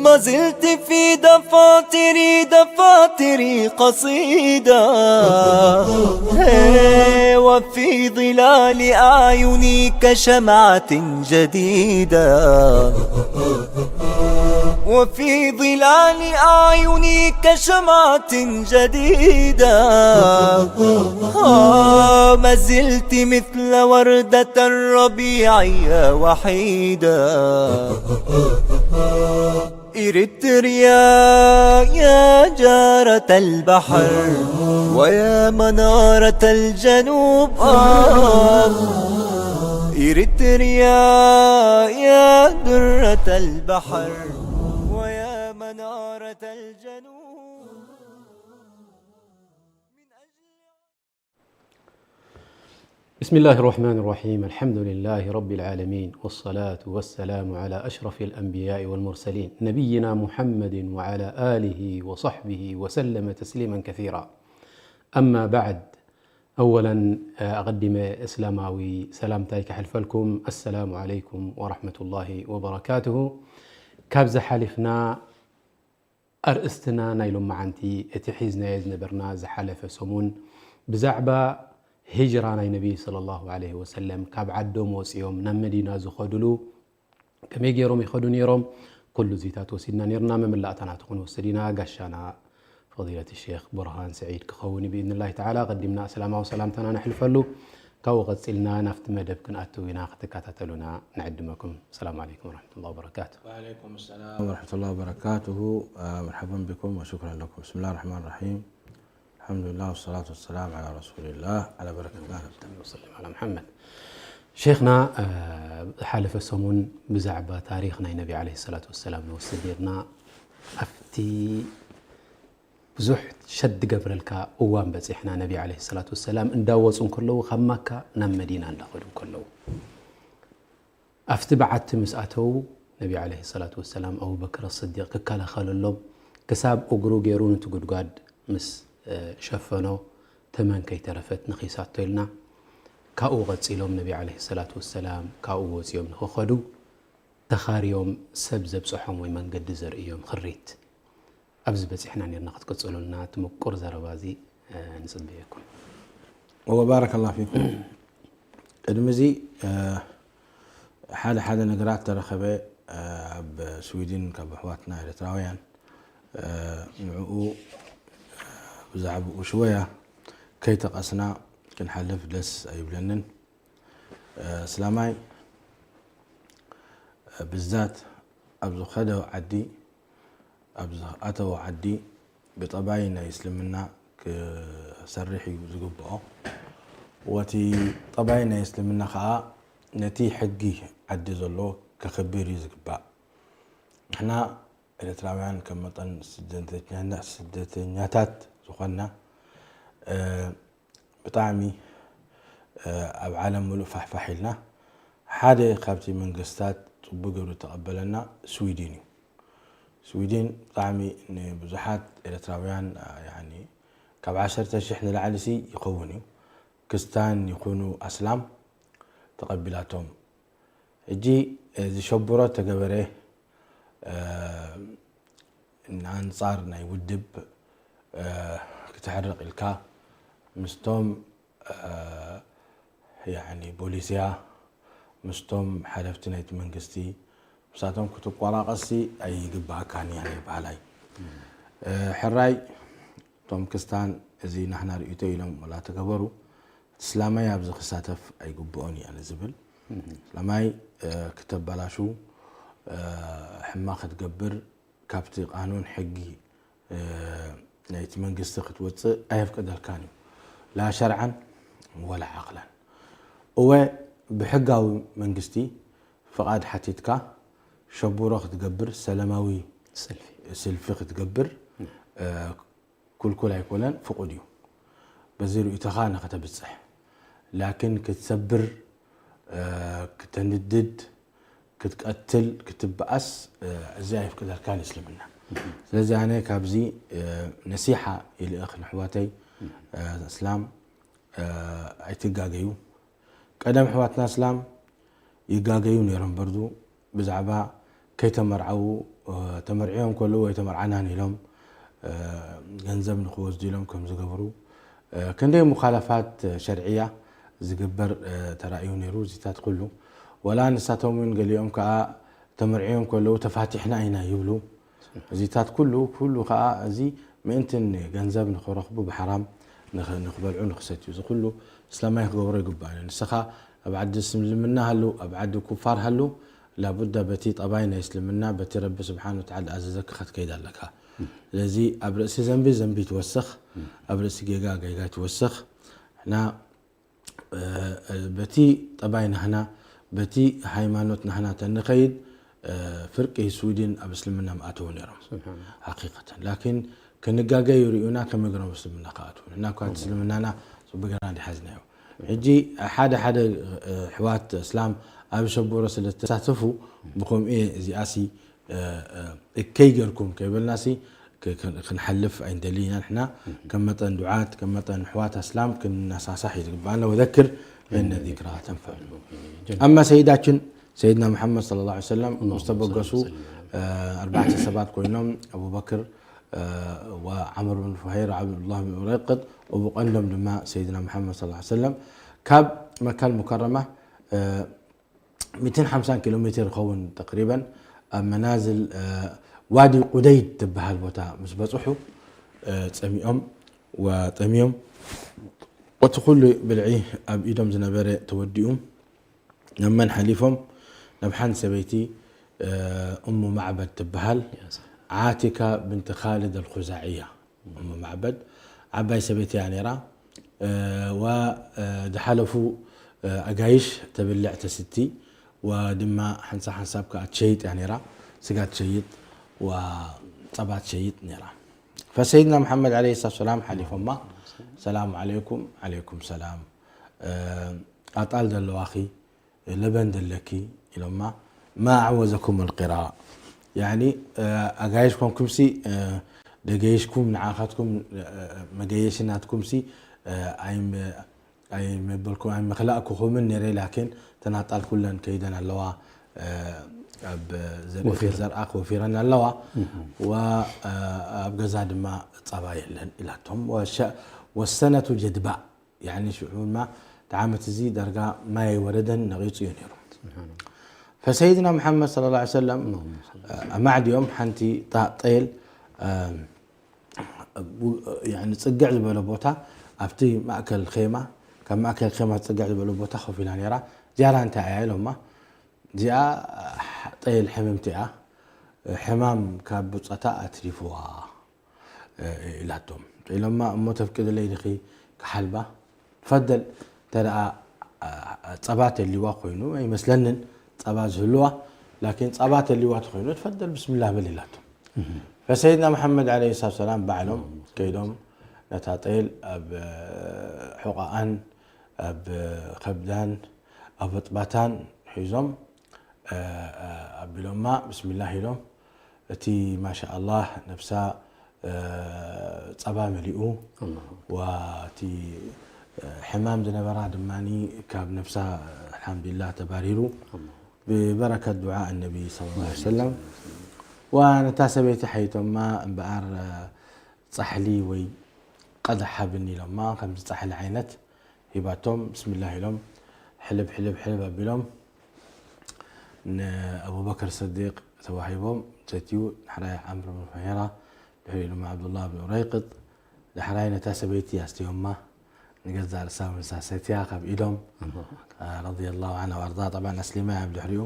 ما زلت في دفاتري، دفاتري قصيدة، هي، وفي ظلال أعيني كشمعة جديدة، وفي ظلال أعيني كشمعة جديدة. آه، ما زلت مثل وردة الربيع يا وحيدة. إريتريا يا جارة البحر، ويا منارة الجنوب، آه. إريتريا يا درة البحر، ويا منارة الجنوب. بسم الله الرحمن الرحيم. الحمد لله رب العالمين، والصلاة والسلام على أشرف الأنبياء والمرسلين، نبينا محمد وعلى آله وصحبه وسلم تسليما كثيرا. أما بعد، أولا، ኣቐዲመ እስላማዊ ሰላምታይ ከሕልፈልኩም። السلام عليكم ورحمة الله وبركاته። ካብዚ ሓሊፍና ኣርእስትና ናይ ሎማዓንቲ፣ እቲ ሒዝናዮ ዝነበርና ዝሓለፈ ሰሙን ብዛዕባ ሂጅራ ናይ ነቢ ሰለላሁ ዐለይሂ ወሰለም፣ ካብ ዓዶም ወፂኦም ናብ መዲና ዝኸዱሉ፣ ከመይ ገይሮም ይኸዱ ነይሮም፣ ኩሉ እዚታት ወሲድና ነይርና። መመላእታ ናቱ ክንወስድ ኢና። ጋሻና ፈዲለት ሼኽ ቡርሃን ስዒድ ክኸውን እዩ ብኢዝንላሂ ተዓላ። ቀዲምና እስላማዊ ሰላምታና ነሕልፈሉ። ካብኡ ቀጺልና ናብቲ መደብ ክንኣትው ኢና፣ ክትከታተሉና ንዕድመኩም። ሰላም ዓለይኩም ወረሕመቱላሂ ወበረካቱ። وعليكم السلام ورحمة الله وبركاته. آه، مرحبا بكم وشكرا لكم. بسم الله الرحمن الرحيم. الحمد لله والصلاة والسلام على رسول الله. على بركة الله نبدأ. ወሰለም ዓላ ሙሐመድ። ሼኽና፣ አ፣ ዝሓለፈ ሰሙን ብዛዕባ ታሪኽ ናይ ነቢ ዓለይሂ ሰላቱ ወሰላም ንወስድ ነይርና። ኣብቲ ብዙሕ ሸድ ገብረልካ እዋን በጺሕና። ነቢ ዓለይሂ ሰላቱ ወሰላም እንዳወጹ እንከለዉ ካብ ማካ ናብ መዲና እንዳኸዱ እንከለዉ፣ ኣብቲ በዓቲ ምስ ኣተዉ፣ ነቢ ዓለይሂ ሰላቱ ወሰላም ኣቡበክር ኣስዲቅ ክከላኸለሎም፣ ክሳብ እግሩ ገይሩ ነቲ ጉድጓድ ምስ፣ እ፣ ሸፈኖ፣ ተመን ከይተረፈት ነኺሳቶ ኢልና። ካብኡ ቀጺሎም ነቢ ዓለይሂ ሰላቱ ወሰላም ካብኡ ወጺኦም ንኽኸዱ ተኻርዮም፣ ሰብ ዘብጽሖም ወይ መንገዲ ዘርእዮም ኽሪት። ኣብዚ በጺሕና ኔርና፣ ክትቅጽሉልና እቲ ምቁር ዘረባ እዚ፣ እ፣ ንጽበየኩም። ወባረከ ላሁ ፊኩም። ቅድሚ እዚ፣ እ፣ ሓደ ሓደ ነገራት ተረኸበ፣ እ፣ ኣብ ስዊድን ካብ ኣሕዋትና ኤርትራውያን፣ እ፣ ንዕኡ፣ እ፣ ብዛዕባኡ ሽወያ ከይጠቐስና ክንሓልፍ ደስ ኣይብለንን። እ፣ እስላማይ፣ እ፣ ብዛት ኣብ ዝኸደ ዓዲ፣ ኣብ ዝኣተወ ዓዲ ብጠባይ ናይ እስልምና ክሰርሕ እዩ ዝግብኦ። ወቲ ጠባይ ናይ እስልምና ኸኣ ነቲ ሕጊ ዓዲ ዘሎ ከኽብር እዩ ዝግባእ። ንሕና ኤርትራውያን ከም መጠን ስደተኛ-፣ ስደተኛታት ዝኾንና፣ እ፣ ብጣዕሚ፣ እ፣ ኣብ ዓለም ምሉእ ፋሕፋሕ ኢልና። ሓደ ካብቲ መንግስታት ጽቡቅ ገብሩ ዝተቐበለና ስዊድን እዩ። ስዊድን ብጣዕሚ ንብዙሓት ኤርትራውያን፣ እ፣ ያኒ ካብ ዓሰርተ ሽሕ ንላዕሊ ሲ ይኸውን እዩ። ክስታን ይኹኑ ኣስላም ተቐቢላቶም። ሕጂ፣ እ፣ ዝሸብሮ ተገበረ፣ እ፣ ንኣንጻር ናይ ውድብ፣ እ፣ ክትሕረቕ ኢልካ ምስቶም፣ እ፣ ያኒ ቦሊስያ፣ ምስቶም ሓለፍቲ ናይቲ መንግስቲ፣ ምሳቶም ክትቆራቐሲ ኣይግባኣካን እያ ናይ በሃላይ። እ፣ ሕራይ እቶም ክስታን እዚ ናህና ርእይቶ ኢሎም ወላ ተገበሩ፣ እቲ እስላማይ ኣብዚ ክሳተፍ ኣይግብኦን እዩ ኣነ ዝብል። እስላማይ፣ እ፣ ክተበላሹ፣ እ፣ ሕማቕ ክትገብር፣ ካብቲ ቃኑን ሕጊ፣ እ፣ ናይቲ መንግስቲ ክትወጽእ ኣየፍቅደልካን እዩ። ላ ሸርዓን ወላ ዓቕላን። እወ፣ ብሕጋዊ መንግስቲ ፍቓድ ሓቲትካ ሸቡሮ ክትገብር፣ ሰላማዊ ሰልፊ ስልፊ ክትገብር እ፣ ኩልኩል ኣይኮነን፣ ፍቑድ እዩ። በዚ ርእይቶኻ ንኸተብጽሕ። ላኪን ክትሰብር፣ እ፣ ክተንድድ፣ ክትቀትል፣ ክትበኣስ፣ እ፣ እዚ ኣይፍቅደልካን እስልምና። ስለዚ ኣነ ካብዚ፣ እ፣ ነሲሓ ይልእኽ ንሕዋተይ፣ እ፣ እስላም፣ እ፣ ኣይትጋገዩ። ቀደም ኣሕዋትና እስላም ይጋገዩ ነይሮም በርዱ ብዛዕባ ከይተመርዓዉ፣ እ፣ ተመርዕዮም ከለዉ ኣይተመርዓናን ኢሎም፣ እ፣ ገንዘብ ንኽወስዱ ኢሎም ከም ዝገብሩ፣ እ፣ ክንደይ ሙኻለፋት ሸርዕያ ዝግበር፣ እ፣ ተራእዩ ነይሩ። እዚታት ኩሉ ዋላ ንሳቶም እውን ገሊኦም ከኣ ተመርዕዮም ከለዉ ተፋቲሕና ኢና ይብሉ። እዚታት ኩሉ ኩሉ ከኣ እዚ ምእንትን ገንዘብ ንኽረኽቡ ብሓራም ንኽ- ንኽበልዑ ንኽሰትዩ እዚ ኩሉ እስላማይ ክገብሮ ይግባእ እዩ። ንስኻ ኣብ ዓዲ እስልምና ሃሉ ኣብ ዓዲ ኩፋር ሃሉ ላቡዳ በቲ ጠባይ ናይ እስልምና በቲ ረቢ ስብሓን ወተዓላ ኣዘዘካ ክትከይድ ኣለካ። ስለዚ ኣብ ርእሲ ዘንቢ ዘንቢ ትወስኽ፣ ኣብ ርእሲ ጌጋ ጌጋ ትወስኽ። ንሕና እ፣ በቲ ጠባይ ናህና በቲ ሃይማኖት ናህና ተንኸይድ እ፣ ፍርቂ ስዊድን ኣብ እስልምና ምኣተው ነይሮም ሓቂቀተን። ላኪን ክንጋገ ይርእዩና ከመይ ገሮም እስልምና ክኣትዉ ንሕና እኳ እቲ እስልምናና ጽቡቅ ገርና እንዲሓዝናዮ። ሕጂ ሓደ ሓደ እ፣ ኣሕዋት እስላም ኣብ ሸቦሮ ስለ ዝተሳተፉ ብከምኡ እየ እዚኣሲ እ፣ እ፣ እከይ ገርኩም ከይበልናሲ ክ- ክ- ክንሓልፍ ኣይንደሊ ኢና ንሕና ከም መጠን ዱዓት ከም መጠን ኣሕዋት ኣስላም ክንነሳሳሕ እዩ ዝግባኣና። ወዘክር ፈኢነ ዚክራ ተንፈዕ። ኣማ ሰይዳችን ሰይድና መሓመድ صلى الله عليه وسلم ምስ ተበገሱ እ፣ ኣርባዕተ ሰባት ኮይኖም ኣቡበክር እ፣ ወዓምር ብን ፉሃይር ዓብዱላህ ብን ኡረይቅጥ እቡ ቀንዶም ድማ ሰይድና መሓመድ صلى الله عليه وسلم ካብ መካል ሙከረማ እ፣ ሚእትን ሓምሳን ኪሎ ሜትር ይኸውን ተቅሪበን ኣብ መናዝል እ፣ ዋዲ ቁደይድ ትበሃል ቦታ ምስ በፅሑ እ፣ ፀሚኦም ወጠሚዮም እቲ ኩሉ ብልዒ ኣብ ኢዶም ዝነበረ ተወዲኡ ናብ መን ሓሊፎም ናብ ሓንቲ ሰበይቲ እ፣ እሙ ማዕበድ ትበሃል ዓቲካ ብንቲ ካልድ ኣልኹዛዕያ እሙ ማዕበድ ዓባይ ሰበይቲ እያ ነይራ። እ፣ ዋ እ፣ ዝሓለፉ እ፣ ኣጋይሽ ተብልዕ ተስቲ ወድማ ሓንሳብ ሓንሳብ ከዓ ትሸይጥ እያ ነይራ። ስጋ ትሸይጥ ወፀባ ትሸይጥ ነይራ። ፈሰይድና መሓመድ ዓለይሂ ሰላቱ ሰላም ሓሊፎማ ሰላሙ ዓለይኩም። ዓለይኩም ሰላም። እ፣ ኣጣል ዘለዋኺ ለበን ደለኪ ኢሎማ ማ ኣዕወዘኩም ኣልቂራ ያኒ ኣጋይሽ ኮንኩምሲ ደገይሽኩም ንዓኻትኩም መገየሽናትኩምሲ ኣይመበልኩም ኣይመኽላእኩኹምን ነረ ላኪን ተናጣል ኩለን ከይደን ኣለዋ ኣብ ዘርኢ ዘርኣ ክወፊረን ኣለዋ ወኣብ ገዛ ድማ ጸባ የለን ኢላቶም ወሰነቱ ጀድባእ ያኒ ሽዑ ድማ እቲ ዓመት እዚ ዳርጋ ማይ ኣይወረደን ነቒጹ እዩ ነይሩ። ፈሰይድና መሓመድ صلى الله عليه وسلم ኣማዕድዮም ሓንቲ ጣ- ጤል ያኒ ጽግዕ ዝበለ ቦታ ኣብቲ ማእከል ኼማ ካብ ማእከል ኼማ ጽግዕ ዝበለ ቦታ ኮፍ ኢላ ነይራ። እዚኣ እንታይ እያ ኢሎማ እዚኣ ጤል ሕምምቲ እያ ሕማም ካብ ብጾታ ኣትሪፍዋ ኢላቶም ኢሎማ እሞ ተፍቅድለይ ድኺ ክሓልባ ፈደል እንተ ደኣ ጸባ ተልዋ ኮይኑ ኣይመስለንን ጸባ ዝህልዋ ላኪን ጸባ ተልዋ ተኮይኑ ትፈደል ብስምላህ በል ኢላቶም ፈሰይድና መሓመድ ዓለይሂ ሰላቱ ሰላም ባዕሎም ከይዶም ነታ ጤል ኣብ ሕቆኣን ኣብ ከብዳን ኣብ ኣጥባታን ሒዞም ኣቢሎማ ብስምላህ ኢሎም እቲ ማሻ ኣላህ ነብሳ ጸባ መሊኡ ወቲ ሕማም ዝነበራ ድማ ካብ ነብሳ ኣልሓምዱሊላህ ተባሪሩ ብበረከት ዱዓ ኣነቢ صلى الله عليه وسلم ወነታ ሰበይቲ ሓይቶማ እምበኣር ጻሕሊ ወይ ቀደሕ ሃብኒ ኢሎማ ከምዚ ጻሕሊ ዓይነት ሂባቶም ብስምላህ ኢሎም ሕልብ ሕልብ ሕልብ ኣቢሎም ንኣቡበክር ስዲቅ ተዋሂቦም ሰትዩ ዳሕራይ ዓምር ብን ፉሄራ ድሕሪኡ ድማ ዓብዱላህ ብን ኡረይቅጥ ዳሕራይ ነታ ሰበይቲ ኣስተዮማ ንገዛእ ርእሳ እውን ንሳ ሰትያ ካብ ኢዶም ረዲየላሁ ዓንሃ ወኣርዳ ጠብዓን ኣስሊማ እያ ብድሕሪኡ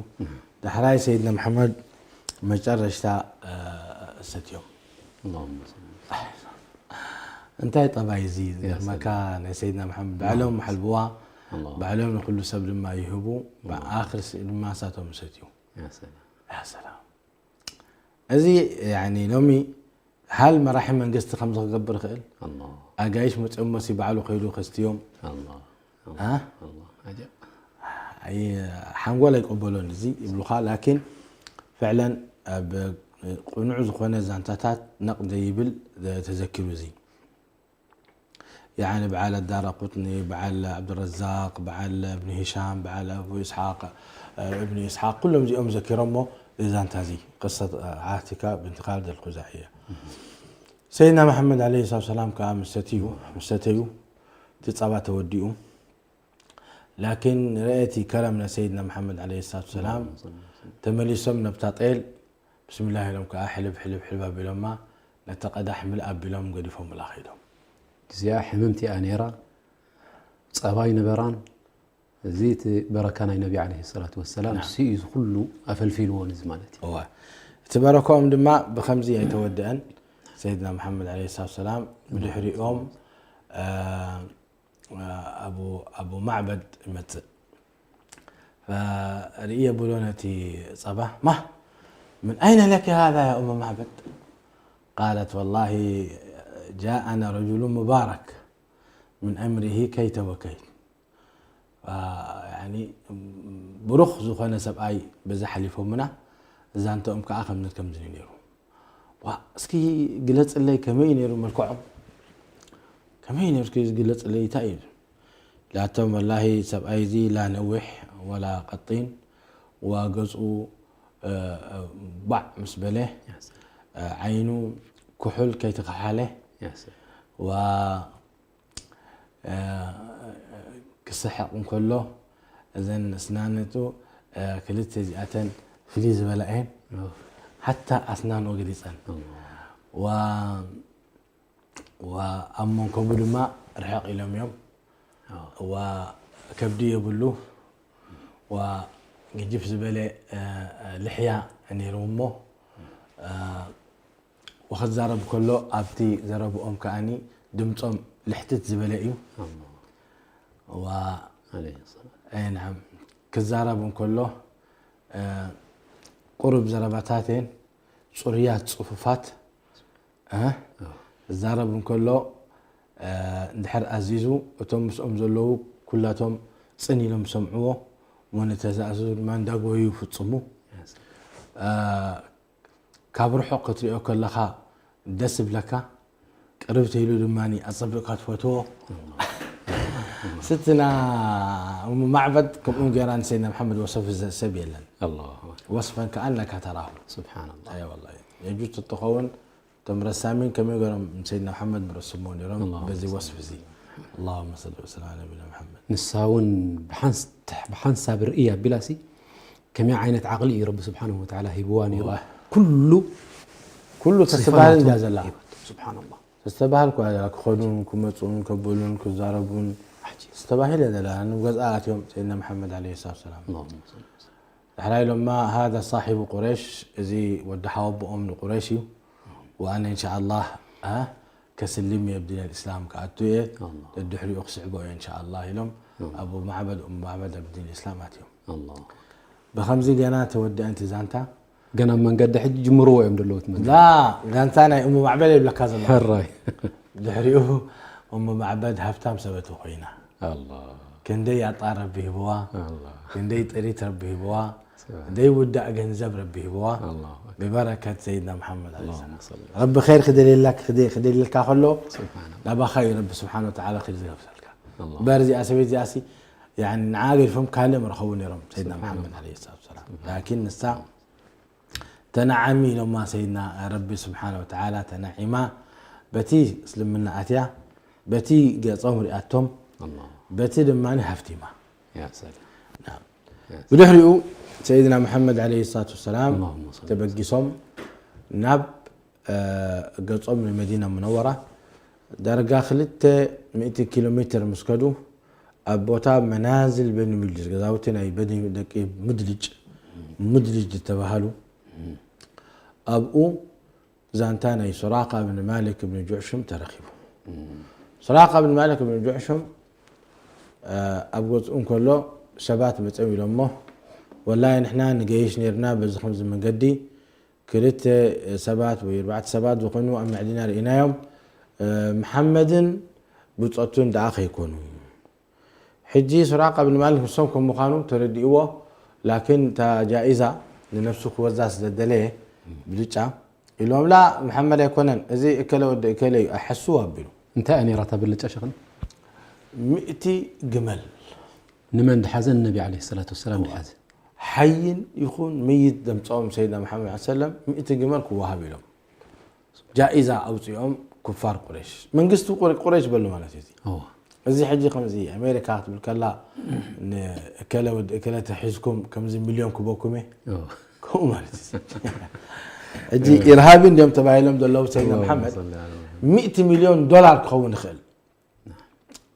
ዳሕራይ ሰይድና መሓመድ መጨረሽታ ሰትዮም እንታይ ጠባይ እዚ ዝገርመካ ናይ ሰይድና መሓመድ ባዕሎም ሓልብዋ ባዕሎም ንኩሉ ሰብ ድማ ይህቡ ብኣክርሲ ድማ ሳቶም ይሰትዩ ያ ሰላም እዚ ያኒ ሎሚ ሃል መራሒ መንግስቲ ከምዚ ክገብር ይኽእል? ኣጋይሽ መፅኦሞ ሲ ባዕሉ ከይዱ ከስትዮም? ሓንጎል ኣይቀበሎን እዚ ይብሉኻ። ላኪን ፍዕለን ኣብ ቅኑዕ ዝኾነ ዛንታታት ነቕ ዘይብል ተዘኪሩ እዚ ያኒ በዓል ኣዳራ ቁጥኒ፣ በዓል ዓብዱረዛቅ፣ በዓል እብኒ ሂሻም፣ በዓል ኣቡ ኢስሓቅ፣ እብኒ ኢስሓቅ ኩሎም እዚኦም ዘኪሮሞ እዚ ዛንታ እዚ ቅሰት ዓቲካ ብንቲ ካልድ ኣልኩዛዕያ። ሰይድና መሓመድ ዓለይሂ ሰላቱ ወሰላም ከዓ ምሰትዩ ምሰተዩ እቲ ጸባ ተወዲኡ። ላኪን ረአቲ ከረም ናይ ሰይድና መሓመድ ዓለይሂ ሰላቱ ወሰላም ተመሊሶም ነብታ ጤል ብስምላህ ኢሎም ከዓ ሕልብ ሕልብ ሕልብ ኣቢሎማ ነቲ ቀዳሕ ምልእ ኣቢሎም ገዲፎምላ ከይዶም። እዚኣ ሕምምቲ እያ ነይራ። ጸባ ኣይነበራን። እዚ እቲ በረካ ናይ ነቢ ዓለይሂ ሰላቱ ወሰላም ንሱ እዩ እዚ ኩሉ ኣፈልፊልዎ ነዚ ማለት እዩ። እወ። እቲ በረካኦም ድማ ብኸምዚ ኣይተወደአን። ሰይድና መሓመድ ዓለይሂ ሰላቱ ወሰላም ብድሕሪኦም ኣቡ ኣቡ ማዕበድ ይመጽእ። ፈርእየ ብሎ ነቲ ጸባ ማ ምን ኣይነ ለኪ ሃዛ ያ ኡመ ማዕበድ ቃለት ወላሂ ጃኣና ረጁሉ ሙባረክ ምን እምሪሂ ከይተ ወከይት። ብሩኽ ዝኾነ ሰብኣይ በዚ ሓሊፎምና እዛንተኦም ከዓ ከምነት ከምዝኒ ነይሩ። ዋ እስኪ ግለፅለይ ከመይ ነይሩ መልክዖም? ከመይ ነይሩ እስኪ ግለፅለይ እንታይ እዩ? ላቶም ወላሂ ሰብኣይ እዚ ላ ነዊሕ ወላ ቀጢን ዋ ገፁ ባዕ ምስ በለ ዓይኑ ኩሑል ከይተኸሓለ ዋ ክስሕቕ እንከሎ እዘን ስናነቱ ክልተ እዚኣተን ፍልይ ዝበላ እየን። ሓታ ኣስናኑ ገሊፀን ዋ ኣብ መንከቡ ድማ ርሕቕ ኢሎም እዮም። ዋ ከብዲ የብሉ ዋ ግጅፍ ዝበለ ልሕያ ነይሩ እሞ ወክዛረብ ከሎ ኣብቲ ዘረብኦም ከኣኒ ድምፆም ልሕትት ዝበለ እዩ። ዋ ናም ክዛረብ እንከሎ ቁሩብ ዘረባታትን ፅሩያት ፅፉፋት ክዛረብ እንከሎ እንድሕር ኣዚዙ እቶም ምስኦም ዘለዉ ኩላቶም ፅን ኢሎም ዝሰምዕዎ እሞ ንተዛእዘዙ ድማ እንዳጎዩ ይፍፅሙ። ካብ ርሑቕ ክትሪኦ ከለኻ ደስ ይብለካ፣ ቅርብ ተይሉ ድማ ኣጸቢቕካ ትፈትዎ። ስትና እሙ ማዕበድ ከምኡ ገይራ ንሰይድና መሓመድ ወሰፍ ሰብ የለን። ወስፈን ከኣነካ ተራሁ። ስብሓንላህ። የጁዝ ትኸውን እቶም ረሳሚን ከመይ ገሮም ንሰይድና መሓመድ ምረስሞ ነይሮም በዚ ወስፍ እዚ። ኣላሁመ ሰሊ ወሰላም ዓላ ነቢና መሓመድ። ንሳ እውን ብሓንሳብ ርእይ ኣቢላሲ ከመይ ዓይነት ዓቕሊ እዩ ረቢ ስብሓንሁ ወተዓላ ሂብዋ ነይሩ። ኩሉ ኩሉ ተስተባህል እንዳ ዘላ ሂበቶ። ስብሓንላህ። ተስተባህል እኳ ዘላ ክኸዱን ክመፁን ከብሉን ክዛረቡን ተስተባሂል እያ ዘላ። ንገዝኣ ኣትዮም ሰይድና መሓመድ ዓለይሂ ሰላቱ ወሰላም። ኣላሁመ ሰሊ ወሰለም። ዳሕራይ ኢሎማ ሃዛ ሳሒቡ ቁረይሽ፣ እዚ ወዲ ሓወቦኦም ንቁረይሽ እዩ። ወኣነ እንሻኣላህ ከስልም እየ ብዲን ኣልእስላም ክኣቱ እየ፣ ደድሕሪኡ ክስዕቦ እየ እንሻኣላህ ኢሎም ኣቡ ማዕበድ ኡም ማዕበድ ኣብ ዲን ኣልእስላም ኣትዮም። ብኸምዚ ገና ተወደአንቲ ዛንታ ገና ኣብ መንገዲ ሕጂ ጅምርዎ እዮም ዘለዉ እቲ መንገዲ። ላ ዛንታ ናይ እሙ ማዕበድ ይብለካ ዘሎ። ሕራይ። ድሕሪኡ እሙ ማዕበድ ሃብታም ሰበይቲ ኮይና። ኣላ። ክንደይ ኣጣ ረቢ ሂብዋ፣ ኣላ። ክንደይ ጥሪት ረቢ ሂብዋ፣ ክንደይ ውዳእ ገንዘብ ረቢ ሂብዋ። ኣላሁ ኣክበር። ብበረከት ሰይድና መሓመድ ዓለይሂ ኣላሁመ ሰላም። ሰሊ። ረቢ ኸይር ክደልየላ ክደ- ክደልየልካ ከሎ ስብሓንላህ። ናባኻ እዩ ረቢ ስብሓን ወተዓላ ኸይር ዝገብሰልካ። ኣላሁ። እምበር እዚኣ ሰበይቲ እዚኣሲ ያኒ ንዓ ገዲፎም ካልእ ምረኸቡ ነይሮም ሰይድና ስብሓንላህ። መሓመድ ዓለይሂ ሰላቱ ወሰላም። ላኪን ንሳ ተነዓሚ ኢሎማ ሰይድና ረቢ ስብሓነ ወተዓላ ተነዒማ በቲ እስልምና ኣትያ በቲ ገጾም ሪኣቶም በቲ ድማ ሃፍቲማ። ብድሕሪኡ ሰይድና መሓመድ ዓለይሂ ሰላቱ ወሰላም ተበጊሶም ናብ ገጾም ንመዲና ሙነወራ ዳርጋ ክልተ ሚእቲ ኪሎ ሜትር ምስ ከዱ ኣብ ቦታ መናዝል በኒ ሙድልጅ ገዛውቲ ናይ በኒ ደቂ ሙድልጅ ሙድልጅ ዝተባሃሉ ኣብኡ ዛንታ ናይ ሱራቃ ብን ማሊክ ብን ጁዕሹም ተረኺቡ። ሱራቃ ብን ማሊክ ብን ጁዕሹም ኣብ ገዝኡ እንከሎ ሰባት መፅኦም ኢሎሞ ወላሂ ንሕና ንገይሽ ነይርና በዚ ከምዚ መንገዲ ክልተ ሰባት ወይ ኣርባዕተ ሰባት ዝኾኑ ኣብ መዕዲና ርኢናዮም። መሓመድን ብጾቱን ደኣ ከይኮኑ። ሕጂ ሱራቃ ብን ማሊክ ንሶም ከም ምዃኑ ተረዲእዎ። ላኪን እታ ጃኢዛ ንነፍሱ ክወዛ ስለደለየ ብልጫ ኢሎም፣ ላ፣ መሓመድ ኣይኮነን፣ እዚ እከለ ወዲ እከለ እዩ፣ ኣይሓስው ኣቢሉ። እንታይ እያ ነይራ እታ ብልጫ ሸኽን? ሚእቲ ግመል። ንመን ድሓዘ? ንነቢ ዓለይሂ ሰላቱ ወሰላም ድሓዘ። ሓይን ይኹን መይት ደምፅኦም ሰይድና መሓመድ ሰለም ሚእቲ ግመል ክወሃብ ኢሎም ጃኢዛ ኣውፂኦም። ኩፋር ቁረሽ፣ መንግስቲ ቁረ- ቁረሽ በሉ ማለት እዩ። እዎ። እዚ ሕጂ ከምዚ ኣሜሪካ ክትብል ከላ፣ ንእከለ ወዲ እከለ ተሒዝኩም ከምዚ ሚልዮን ክበኩም እየ። እዎ። ከምኡ ማለት እዩ። ሕጂ ኢርሃቢ እንዲዮም ተባሂሎም ዘለዉ ሰይድና እዎ፣ መሓመድ ሰለ ኣለ። ሚእቲ ሚልዮን ዶላር ክኸውን ይኽእል።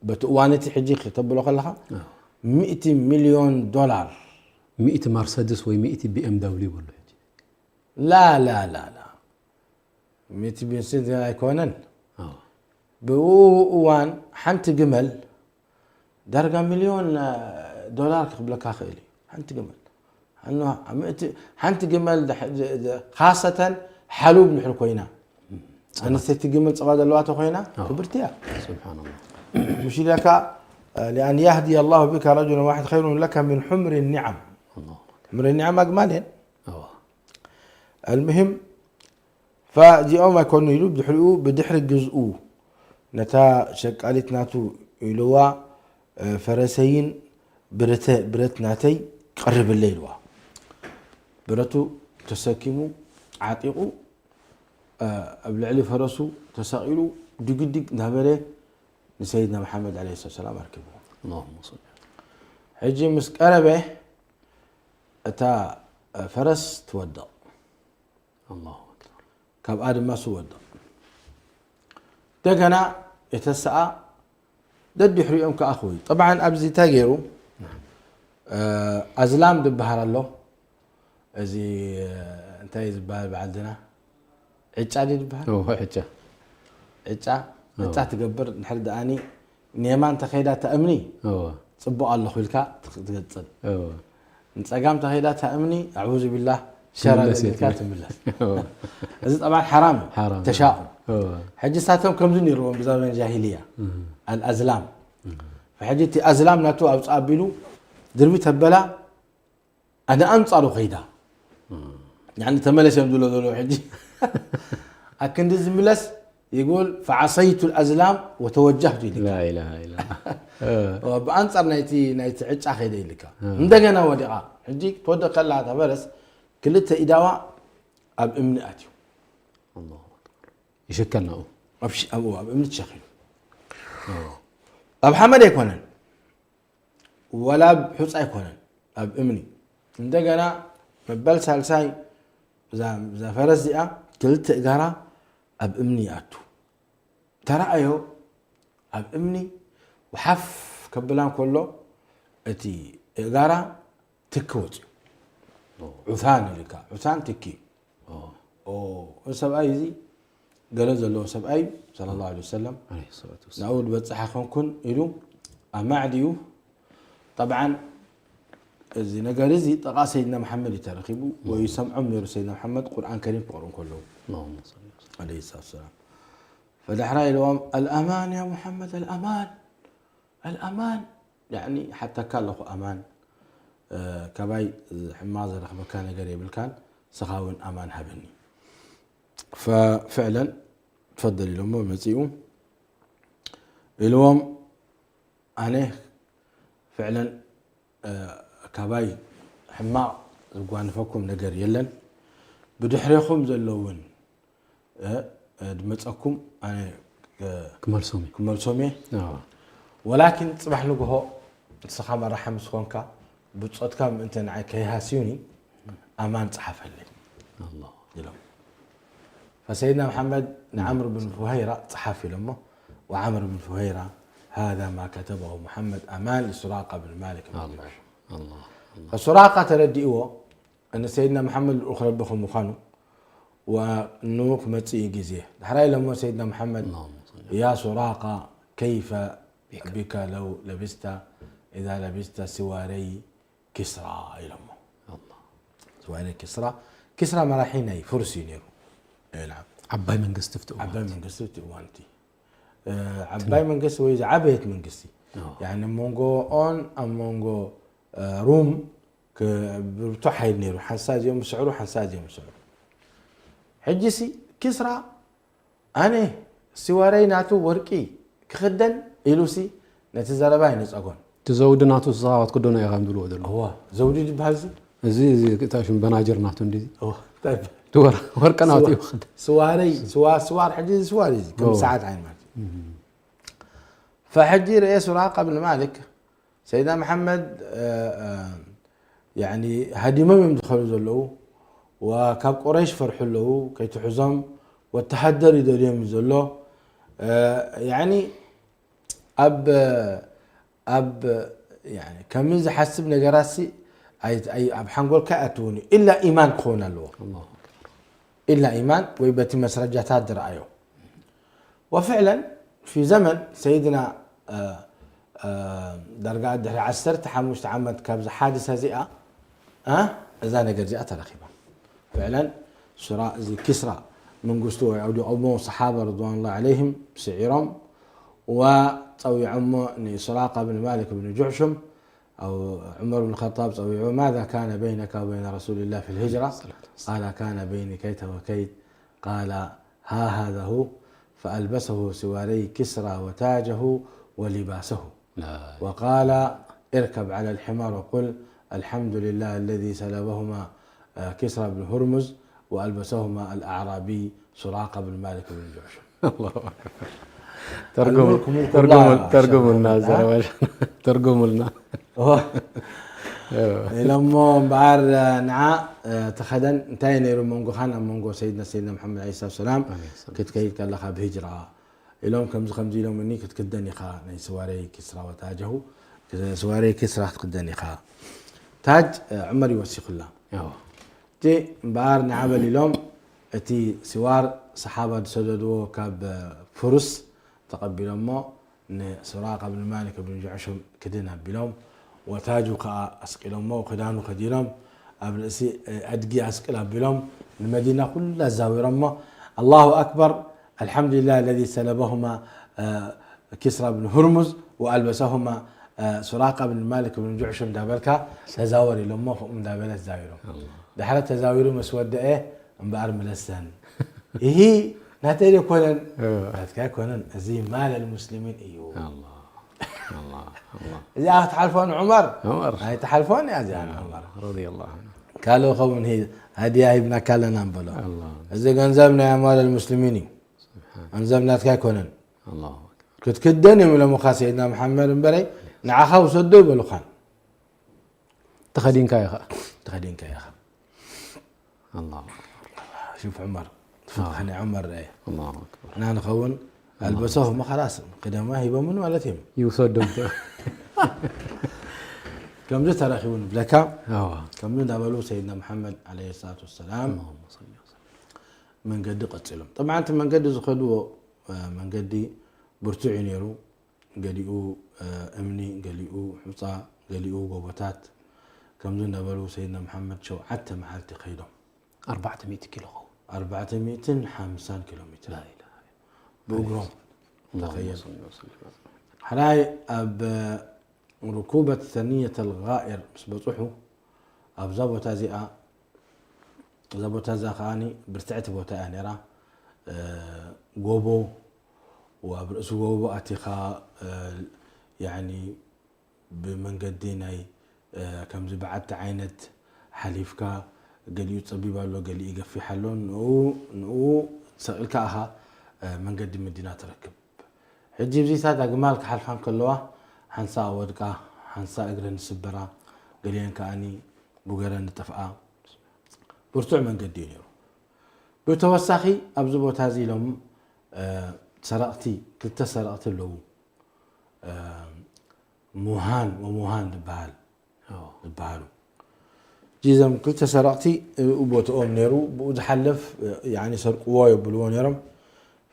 በቲ እዋን እቲ ሕጂ ክተብሎ ከለኻ፣ እዎ። ሚእቲ ሚልዮን ዶላር። ሚእቲ ማርሰድስ ወይ ሚእቲ ቢ ኤም ደብሊው በሉ ሕጂ። ላ፣ ላ፣ ላ፣ ላ። ሚእቲ ቢንሲን ኣይኮነን። እዎ። ብኡ እዋን ሓንቲ ግመል ዳርጋ ሚልዮን፣ እ፣ ዶላር ክኽብለካ ክእል እዩ። ሓንቲ ግመል። ኣኖ፣ ምእቲ-፣ ሓንቲ ግመል ድ-፣ ድ-፣ ድ-፣ ካሰተን ሓሉብ ንሕር ኮይና። ኣነስተይቲ ግመል ጸባ ዘለዋ ተኾይና፣ እዎ። ክብርቲ እያ። ስብሓንላህ። مش لك، لأن يهدي الله بك رجلا واحد خير لك من حمر النعم. ኣላሁ ኣክበር። حمر النعم ኣግማል እየን። እዎ። المهم፣ ፈእዚኦም ኣይኮኑ ኢሉ፣ ብድሕሪኡ፣ ብድሕሪ ግዝኡ ነታ ሸቃሊት ናቱ ኢልዋ፣ እ፣ ፈረሰይን ብረተ-፣ ብረት ናተይ ቀርብለ ኢልዋ። ብረቱ ተሰኪሙ፣ ዓጢቑ፣ እ፣ ኣብ ልዕሊ ፈረሱ ተሰቒሉ፣ ድግድግ እናበለ ንሰይድና መሓመድ ዓለይሂ ሰላም ኣርኪብዎ። ኣላሁመ ሶሊ። ሕጂ ምስ ቀረበ፣ እታ፣ እ፣ ፈረስ ትወድቕ። ኣላሁ ኣክበር። ካብኣ ድማ ስወድቕ። እንደገና የተሰኣ ደድሕሪኦም ከኣ ክወዩ። ጠብዓን ኣብዚ እንታይ ገይሩ? እ፣ ኣዝላም ዝበሃል ኣሎ። እዚ፣ እ፣ እንታይ ዝበሃል በዓል ድና? ዕጫ ድዩ ዝበሃል? እዎ፣ ዕጫ። ዕጫ፣ እዎ። ዕጫ ትገብር። እንድሕር ደኣኒ ንየማን ተኸይዳ እታ እምኒ፣ እዎ። ጽቡቕ ኣለኹ ኢልካ ትኽ-፣ ትገጽል። እዎ። ንጸጋም ተኸይዳ እታ እምኒ፣ ኣዑዙ ቢላህ፣ ሸራ ትምለስ እያ፣ ኢልካ ትምለስ። ትምለስ። እዎ። እዚ ጠብዓን ሓራም እዩ። ሓራም። ተሻኡ። እዎ። ሕጂ ሳቶም ከምዚ ነይርዎም ብዛበን ጃሂልያ። እም። ኣልኣዝላም። እም። ሕጂ እቲ ኣዝላም ናቱ ኣብ ጻ ኣቢሉ ድርቢ ተበላ፣ ኣነ ኣንጻሩ ከይዳ። እም። ያኒ ተመለስ እዮም ዝብሎ ዘለዉ ሕጂ። ኣክንዲ ዝምለስ ይጎል፣ ፈዓሰይቱ ኣልኣዝላም ወተወጃህቱ ኢልካ። ላኢላሃ ኢላላህ። እ። ብኣንጻር ናይቲ፣ ናይቲ ዕጫ ከይደ ኢልካ። እ። እንደገና ወዲቓ። ሕጂ ትወድቕ ከላ እታ ፈረስ ክልተ ኢዳዋ ኣብ እምኒ ኣትዩ። ኣላሁ ኣክበር። ይሽከል ናብኡ። ኣብ ሽ-፣ ኣብኡ ኣብ እምኒ ተሸኺሉ። እ። ኣብ ሓመድ ኣይኮነን። ወላ ኣብ ሑጻ ኣይኮነን፣ ኣብ እምኒ። እንደገና መበል ሳልሳይ እዛ፣ እዛ ፈረስ እዚኣ ክልተ እጋራ ኣብ እምኒ ይኣቱ። ተራእዮ ኣብ እምኒ ወሓፍ ከብላ እንከሎ እቲ እጋራ ትኪ ወጽዩ። ኦ። ዑታን ኢልካ፣ ዑታን ትኪ። ኦ። ኦ፣ እዚ ሰብኣይ እዚ ገለ ዘለዎ ሰብኣይ እዩ፣ ሰለላሁ ዐለይሂ ወሰለም። ዐለይሂ ሰላቱ ወሰላም። ናብኡ ዝበጽሕ ኣይኮንኩን ኢሉ ኣማዕድዩ። ጠብዓን እዚ ነገር እዚ ጥቓ ሰይድና መሓመድ እዩ ተረኺቡ፣ ወይ ይሰምዖም ነይሩ ሰይድና መሓመድ ቁርኣን ከሪም ክቕርኡ እንከለዉ። ኣላሁመ ሰሊ ወሰለም። ዐለይሂ ሰላቱ ወሰላም። ፈዳሕራ ኢልዎም፣ "ኣልኣማን ያ ሙሓመድ፣ ኣልኣማን፣ ኣልኣማን። ያዕኒ፣ ሓተካ ኣለኹ ኣማን፣ እ፣ ካባይ ሕማቕ ዘረኽበካ ነገር የብልካን፣ ስኻ እውን ኣማን ሃበኒ።" ፈፍዕለን፣ "ትፈደል" ኢሎሞ መጺኡ። ኢልዎም፣ "ኣነ ፍዕለን፣ እ፣ ካባይ ሕማቕ ዝጓንፈኩም ነገር የለን። ብድሕሬኹም ዘለውን፣ እ፣ እ፣ ድመጸኩም ኣነ፣ እ፣ ክመልሶም እየ። ክመልሶም እየ። ኣዎ። ወላኪን ጽባሕ ንግሆ ንስኻ መራሒ ምስ ኮንካ፣ ብጾትካ ምእንቲ ንዓይ ከይሃስዩኒ፣ ኣማን ጸሓፈለይ" ኣላሁ። ኢሎም። ፈሰይድና መሓመድ ንዓምር ብን ፉሃይራ ጸሓፍ ኢሎሞ፣ ወዓምር ብን ፉሃይራ፣ "ሃዛ ማ ከተበሁ ሙሓመድ ኣማን ሊሱራቃ ብን ማሊክ ብን ኣላሁ። ጁዕሹም." ኣላሁ። ፈሱራቃ ተረዲእዎ፣ እነ ሰይድና መሓመድ ልኡኽ ረቢ ከም ምዃኑ፣ ወኑ ክመጽእ እዩ ግዜ። ዳሕራይ ኢሎሞ ሰይድና መሓመድ፣ ኣላሁመ ሰሊ። "ያ ሱራቃ፣ ከይፈ ቢከ። ቢከ ለው ለቢስተ፣ ኢዛ ለቢስተ ስዋረይ ኪስራ?" ኢሎሞ። ኣላህ። ስዋረይ ኪስራ፣ ኪስራ መራሒ ናይ ፉርስ እዩ ነይሩ። እ፣ ናዓም። ዓባይ መንግስቲ ኣብቲ እዋን ዓባይ እቲ። መንግስቲ ኣብቲ እዋን እቲ። እ፣ ዓባይ መንግስቲ ወይ ዝዓበየት መንግስቲ። ኦ። ያኒ ኣብ መንጎኦን ኣብ መንጎ፣ እ፣ ሩም ክ-፣ ብርቱዕ ሓይሊ ነይሩ። ሓንሳ እዚኦም ዝስዕሩ፣ ሓንሳ እዚኦም ዝስዕሩ። ሕጂሲ ኪስራ ኣነ ሲዋረይ ናቱ ወርቂ ክኽደን ኢሉሲ ነቲ ዘረባ ኣይነጸጎን። እቲ ዘውዲ ናቱ ንስኻ ክትክደኖ ኢኻ ከም ዝብልዎ ዘለዉ። እዋ፣ ዘውዲ ዝበሃል እዚ? እዚ፣ እዚ እታ ሽም በናጀር ናቱ እንድዩ። እዋ፣ እንታይ ይበሃል? እቲ ወር-፣ ወርቂ ናቱ ስዋ-፣ ይኽደን። ስዋረይ፣ ስዋ-፣ ስዋር፣ ሕጂ እዚ ስዋር እዩ እዚ፣ ከም እዎ። ሰዓት ዓይን ማለት እዩ። ፈሕጂ ርኤ ሱራቃ ብን ማሊክ፣ ሰይድና መሓመድ፣ እ፣ እ፣ ያኒ ሃዲሞም እዮም ዝኸዱ ዘለዉ። ወካብ ቁረይሽ ፈርሑ ኣለዉ፣ ከይትሕዞም ወተሃደር ይደልዮም እዩ ዘሎ። እ፣ ያኒ ኣብ፣ ኣብ፣ ያኒ ከምዚ ዝሓስብ ነገራትሲ ኣይ-፣ ኣይ-፣ ኣብ ሓንጎልካ ኣይኣትውን እዩ። ኢላ ኢማን ክኸውን ኣለዎ። ኣላሁ ኣክበር። ኢላ ኢማን ወይ በቲ መስረጃታት ዝረኣዮ። ወፍዕለን ፊ ዘመን ሰይድና፣ እ፣ እ፣ ዳርጋ ድሕሪ ዓሰርተ ሓሙሽተ ዓመት ካብዚ ሓድሳ እዚኣ፣ እ፣ እዛ ነገር እዚኣ ተረኺባ። ፍዕለን ሱራ፣ እዚ ኪስራ መንግስቱ ወይ ኣውዲቖሞ ሰሓባ ርድዋኑላሂ ዓለይሂም ስዒሮም ወጸዊዖሞ ንሱራቃ ብን ማሊክ ብን ጁዕሹም أو عمر بن الخطاب ጸዊዑ، ماذا كان بينك وبين رسول الله في الهجرة؟ قال، كان بيني كيت وكيت. قال، ها هذا هو. فألبسه سواري كسرى وتاجه ولباسه. لا. وقال، اركب على الحمار وقل، الحمد لله الذي سلبهما، آه، كسرى بن هرمز وألبسهما الأعرابي سراقة بن مالك بن جعشم. الله أكبر. ترجم، الملك ملك ترجم، الله، ترجم شيخ لنا محمد، ها؟ أذربيجان. ترجم لنا. እዎ። أيوة. ኢሎሞ እምበኣር ንዓ፣ እ፣ ተኸደን እንታይ ነይሩ መንጎኻን ኣብ መንጎ ሰይድና ሰይድና መሓመድ ዓለይሂ ሰላቱ ወሰላም عليه الصلاة ክትከይድ ከለኻ ብሂጅራ ኢሎም ከምዚ ከምዚ ኢሎም እኒ ክትክደን ኢኻ ናይ ስዋሬ ኪስራ ወታጀሁ ስዋሬ ኪስራ ክትክደን ኢኻ ታጅ፣ እ፣ ዑመር ይወሲኹላ أيوة. እቲ እምበኣር ንዓ በል ኢሎም እቲ ስዋር ሰሓባ ዝሰደድዎ ካብ ፍሩስ ተቐቢሎሞ ንሱራቃ ብን ማሊክ ብን ጀዕሹም ክድን ኣቢሎም ወታጁ ከኣ ኣስቂሎሞ ክዳኑ ከዲኖም ኣብ ርእሲ ኣድጊ ኣስቅል ኣቢሎም ንመዲና ኩላ ኣዛዊሮሞ ኣላሁ ኣክበር الحمد لله الذي سلبهما كسرى بن هرمز وألبسهما سراقة بن مالك بن جعشم እንዳበልካ ተዛወር ኢሎሞ ከምኡ እንዳበለ ተዛዊሮም ድሕሪ ተዛዊሩ ምስ ወደአ እምበኣር ምለሰን ይሂ ናተይ ኣይኮነን እወ። ናትካ ኣይኮነን እዚ ማል ልሙስሊሚን እዩ الله الله الله እዚኣ ክትሓልፎ ንዑመር ዑመር ኣይትሓልፎን እያ እዚኣ ንዑመር رضي الله عنه ካልእ ኸውን ሂ- ሃድያ ሂብናካ ኣለና ንበሎ الله እዚ ገንዘብ ናይ ኣምዋል ልሙስሊሚን እዩ ገንዘብ ናትካ ኣይኮነን الله أكبر ክትክደን እዮም ኢሎምኻ ሰይድና መሓመድ እምበረይ ንዓኻ ውሰዶ ይበሉኻን ተኸዲንካ ኢኻ ተኸዲንካ ኢኻ الله ሹፍ ዑመር ፍትሒ ናይ ዑመር ረአ الله أكبر እና ንኸውን ኣልበሰሁማ ኸላስ ክደማ ሂቦምን ማለት እዮም ይውሰዶም ከምዚ ተረኺቡ ንብለካ أوه ከምዚ እንዳበሉ ሰይድና መሓመድ ዓለይሂ ሰላቱ ወሰላም اللهم صل وسلم መንገዲ ቀፂሎም ጠብዓ እቲ መንገዲ ዝኸድዎ እ፣ መንገዲ ብርቱዕ እዩ ነይሩ ገሊኡ እ፣ እምኒ ገሊኡ ሑፃ ገሊኡ ጎቦታት ከምዚ እንዳበሉ ሰይድና መሓመድ ሸውዓተ መዓልቲ ከይዶም أربعمائة ኪሎ ኸውን ኣርባዕተ ሚእትን ሓምሳን ኪሎ ሜትር لا إله ብእግሮም اللهم تخيل. صل وسلم ሕራይ ኣብ ርኩበት ሰንየት ኣልጋኢር ምስ በፅሑ ኣብዛ ቦታ እዚኣ እዛ ቦታ እዛ ከዓኒ ብርትዕቲ ቦታ እያ ነይራ እ፣ ጎቦ ወኣብ ርእሲ ጎቦ ኣቲኻ እ፣ ያኒ ብመንገዲ ናይ እ፣ ከምዚ በዓቲ ዓይነት ሓሊፍካ ገሊኡ ፀቢብ ኣሎ ገሊኡ ገፊሕ ኣሎ ንኡ ንኡ ሰቂልካ ኢኻ እ፣ መንገዲ መዲና ትረክብ ሕጂ ብዚታት ኣግማል ክሓልፋ እንከለዋ ሓንሳ ወድቃ ሓንሳ እግረን ዝስበራ ገሊአን ከዓኒ ቡገረን ዝጠፍኣ ብርቱዕ መንገዲ እዩ ነይሩ ብተወሳኺ ኣብዚ ቦታ እዚ ኢሎም እ፣ ሰረቕቲ ክልተ ሰረቕቲ ኣለዉ እ፣ ሙሃን ወሙሃን ዝበሃል ዝበሃሉ ጂዘም ክልተ ሰረቕቲ ብኡ ቦትኦም ነይሩ ብኡ ዝሓልፍ ያኒ ሰርቅዎ የብልዎ ነይሮም